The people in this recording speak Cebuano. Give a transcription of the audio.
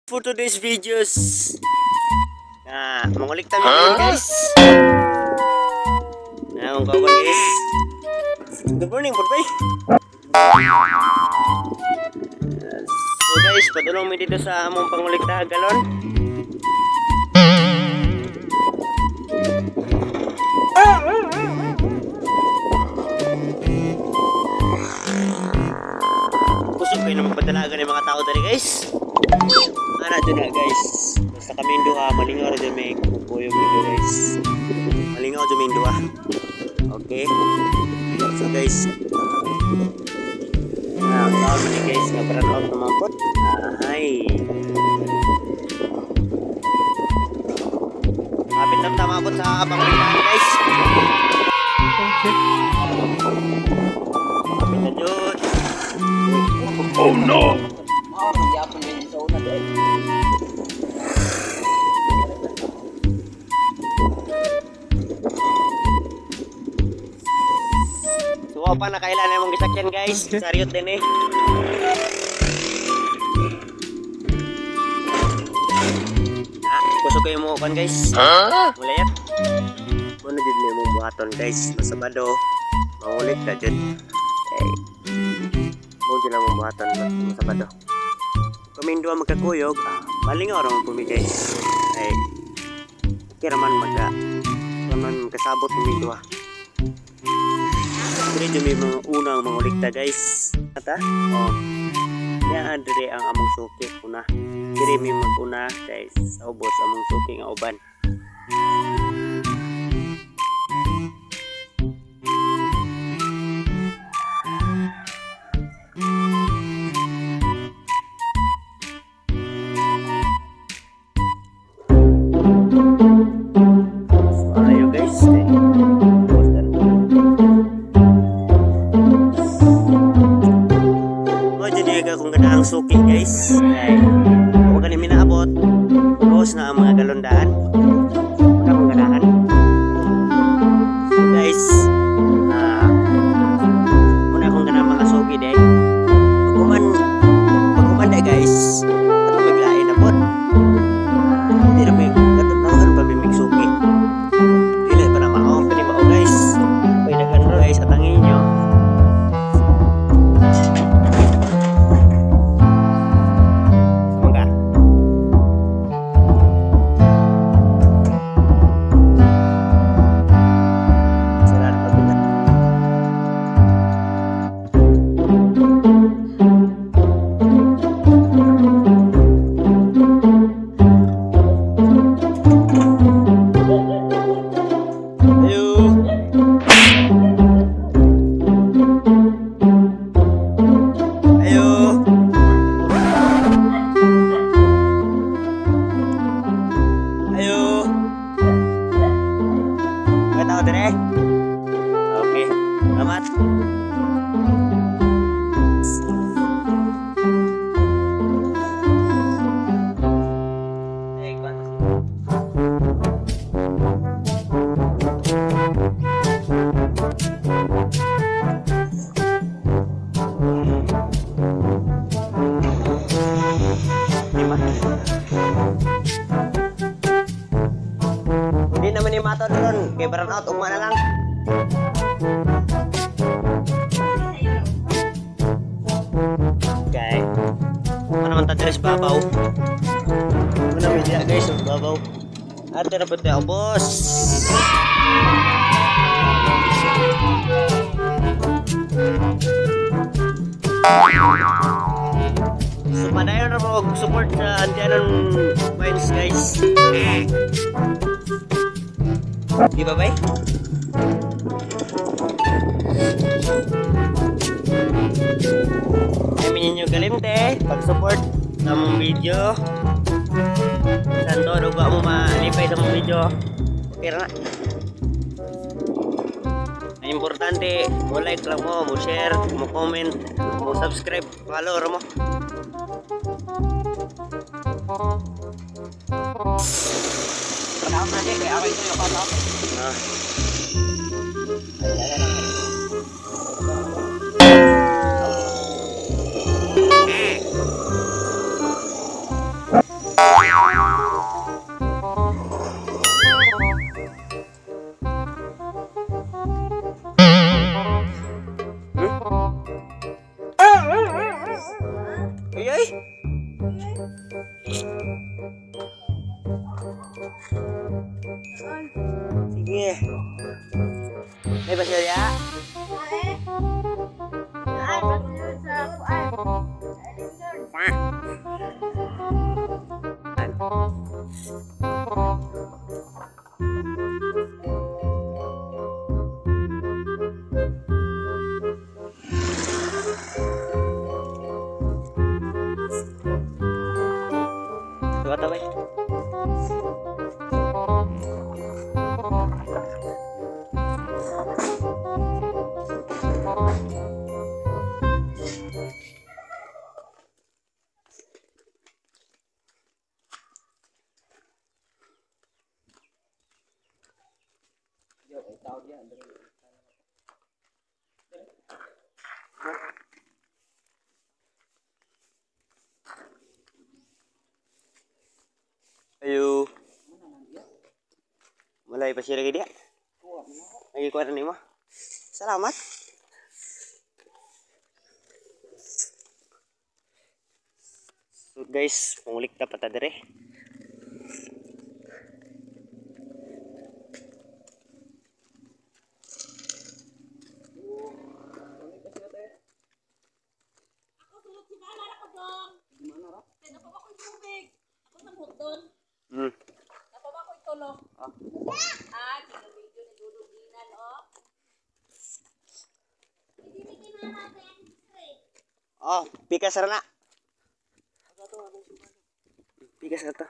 For today's videos, na mangulikta mi huh? Guys. Na ang kawan guys. Good morning po bay. So guys, padulong mi dito sa among pangulikta galon. Kusog kayo na magpadalagan ng mga tao dali guys. Ana dyan na guys. Basta kami duha, malingaw ra dyan may kukuyog dito guys. Malingaw dyan may duha. Okay. So guys, ang tawag ni guys nga brand out naman po. Ay. Kapit lang tama po sa pangulitaan guys. Okay. Kapit na dyan. Oh no! So pa nakailan na mong gisakyan guys. Saryot din eh. Ah, kusog kayo mo kan guys. Mulayat. Muna jud ni mong buhaton guys. Masabado. Mangulit ka jud. Okay. Mo jud ang buhaton masabado. Kaming duha magkakuyog, malingaw ra man pumi guys. Ay, okay ra man magkasabot kaming duha. Dire jud may mga unang mangulikta guys. Ata? Oh. Diyan dire ang among suki una. Dire may maguna guys sa ubos among suki nga uban. Ayo guys. Mo jud kung ganaang suki guys. Ay, huwag kani minaabot. Ubos na ang mga galondaan. Wala akong ganahan. So guys, muna akong ganaang mga suki day. Pag-human day guys, ato maglain na pod. Hindi na may katatawagan pa may magsuki. Dili pa na mao, kani mao guys. Pwede daghan guys, atangin nyo. Okay, salamat. Hindi naman ni mato doon, kay brand out ugma na lang. Okay. Ano naman ta diri sa babaw? Ano naman diya guys, sa babaw. Ate na pud tayo, boss. So padayon ra mo og support sa Antianon Wines guys. Di ba bay? Ay ninyo kalimte pag-support sa among video. Santo ba mo malipay sa among video. Okay ra na. Ang importante, mo like lang mo, mo share, mo comment, mo subscribe, follow ra mo. Tuwa bay. Ayo. Mulai pasir lagi dia. Lagi kuat ni mah. Salamat. So guys, pangulik ta pa ta dire. Ako sulod si Mama ako dong. Kaya napawa ko'y tubig. Ako nang hutdon. Napawa ko'y tulog. Ah, video ni Dudong Ginan, oh. Oh, pikas ra na. Pikas ra to.